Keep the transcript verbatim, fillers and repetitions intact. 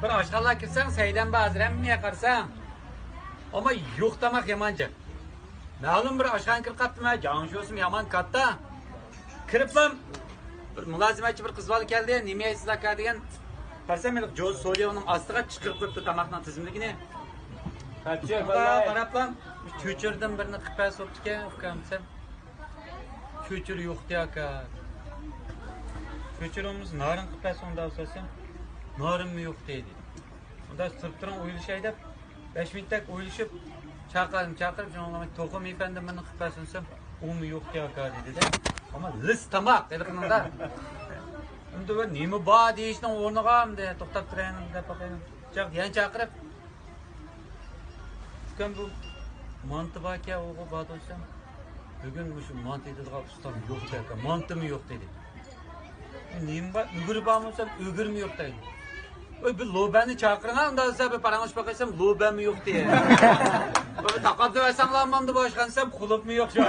بىر ئاشخانىغا كىرسەڭ، سەيلەن بار ھازىر، ھەممە يەر قارىساڭ. ئەمما يوق تاماق يامان جىق. مەلۇم بىر ئاشخانىغا كىرىپ قاپتىمەن، جياڭشيۇسىمۇ يامان كاتتا. كىرىپلا بىر مۇلازىمەتچى بىر قىز بالا كەلدى، نېمە يەيسىز ئاكا دېگەن. قارىسام، ھېلىقى جوز سولياۋنىڭ ئاستىغا چىقىرىپ قويۇپتۇ تاماقنىڭ تىزىملىكىنى. شۇنىڭغا قاراپلا، چۆچۈرىدىن بىرنى قىلىپ بەرسە بوپتىكەن، ئۇكام دېسەم. چۆچۈرە يوق دېدى ئاكا. چۆچۈرە بولمىسا نارىن قىلىپ بەرسە ئۇندا دېسەم، نارىنمۇ يوق دېدى. ئۇندا تۇرۇپ تۇرۇڭ ئويلىشاي دەپ، بەش مىنۇتتەك ئويلىشىپ، چاقىردىم، چاقىرىپ، شۇنىڭغا توخۇ مېيفەندىن بىرنى قىلىپ بەرسۇن دېسەم، ئۇمۇ يوق دېدى ئاكا دېدى-دە. ئەمما لىس تاماق ھېلىقىنىڭدا. ئەمدى بىر نېمە بار دېيىشنىڭ ئورنىغا ئەمدى توختاپ تۇرايلى دەپ باقايلى. يەنە چاقىرىپ، ئۇكام، بۇ مانتا باركەن، ئۇغۇ بار دېسەم، بۈگۈن مۇشۇ مانتا ئېتىدىغان ئۇستام يوق دېدى ئاكا، مانتىمۇ يوق دېدى. نېمە بار؟ ئۈگرە بارمۇ دېسەم، ئۈگرىمۇ يوق دەيدۇ. ۋاي، بىر لوبەننى چاقىرىڭا، ئۇنداق دېسە، بىر پاراڭلىشىپ باقايسام، لوبەنمۇ يوق دېدى. بىر تاقاپ بەرسەڭلار ماندۇ باشقا دېسەم، قۇلۇپمۇ يوق شۇ.